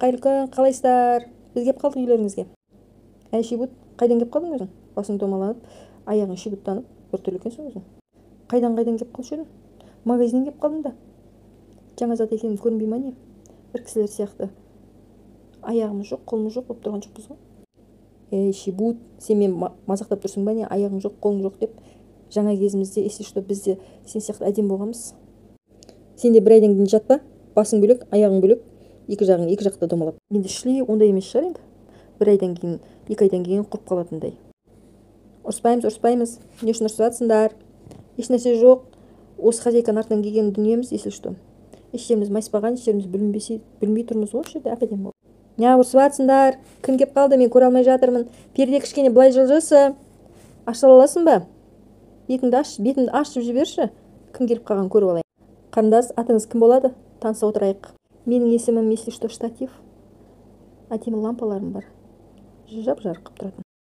Қайырлы күн, қалайсыздар? Біз келіп қалдық үйлеріңізге. Әй, шибұт, қайдан келіп қалдың өзің? Басың домаланып, аяғың шибұттанып, біртүрлі екенсің өзің. Қайдан келіп қалушы едің? Магазиннен келіп қалдым да. Жаңа зат екенім көрінбей ма, не? Бір кісілер сияқты аяғымыз жоқ, қолымыз жоқ болып тұрған жоқпыз ғой. Ей, шибут, сен мені мазақтап тұрсың ба, не? Аяғың жоқ, қолың жоқ деп. Жаңа кезімізде, если что, біз де сен сияқты әдемі болғанбыз. Сен де бір айдан кейін жатпа, басың бөлек, аяғың бөлек, екі жағың екі жақта домалап. Енді шли ондай емес шығар енді. Бір айдан кейін, 2 айдан кейін құрып қалатындай. Ұрыспаймыз, ұрыспаймыз. Не үшін ұрысып жатсыңдар? Ешнәрсе жоқ. Осы хозяйканың артынан келген дүниеміз, если что. Еш жеріміз майыспаған, еш жеріміз бүлінбесе, бүлінбей тұрмыз ғой осы жерде, әп әдемі болып. Неғып ұрысып жатсыңдар? Кім келіп қалды? Мен көре алмай жатырмын. Перде кішкене былай жылжыса. Аша аласың ба? Бетіңді аш, бетімді ашып жіберші. Кім келіп қалғанын көріп алайын. Қарындас, атыңыз кім болады? Таныса отырайық. Менің есімім, если что, Штатив. Әдемі лампаларым бар. Жап жарық қылып тұратын.